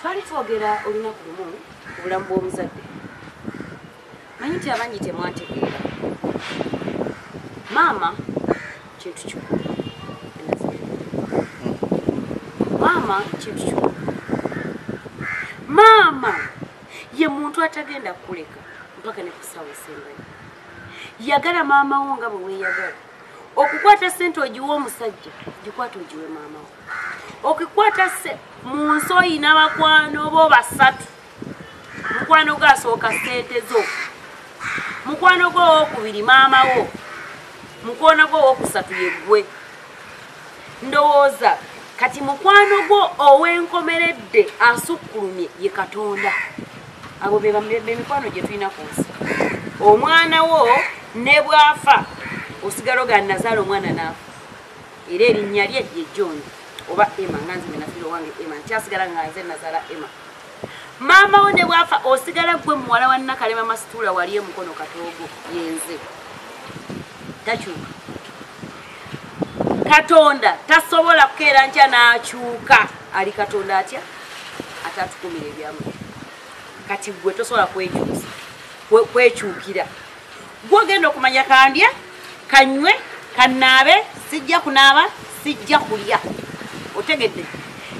Twali twogera olunaku lumu ku bulamu bw'omuzadde. Manyi nti abangi temwantegeera. Maama kintu kikulu. Maama kintu kikulu. Maama ye muntu atagenda kukuleka mpaka ne ku ssaawa esembayo. Yagala maama wo nga bwe weeyagala. Okukwata ssente ogiwe omusajja, gikwate ogiwe maama wo. Okukwata mu nsi oyina bakwano bo basatu. Mukwano gwo asooka ssente zo, mukwano gwo owokubiri maama wo, mukwano gwo owokusatu ye ggwe. Ndowooza kati mukwano gwo ow'enkomeredde asukkulumye ye Katonda. Abo be mikwano gye tulina ku nsi. Omwana wo ne bw'afa osigala ogamba nazaala omwana n'afa, era erinnya lye ye John oba Emma, nga nze bwe nafiirwa owange Emma, nkyasigala nga nze nazaala Emma. Maama wo ne bw'afa osigala ggwe muwala wa Nakalema Masituula wali emukono Katoogo, yenze. Takyuka. Katonda tasobola kukeera nkya n'akyuka. Ali Katonda atya? Atatukumira ebyamu. Kati ggwe tosobola kwekyusa, kwekyukira. Ggwe ogenda okumanya kandye, kanywe, kanaabe, sijja kunaaba, sijja kulya. Otegedde?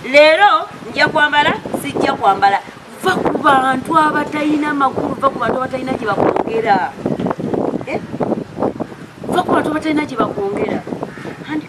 Leero nja kwambala, sijja kwambala. Va ku bantu abatalina makulu, va ku bantu abatalina gye bakwongera. Va ku bantu abatalina gye bakwongera. And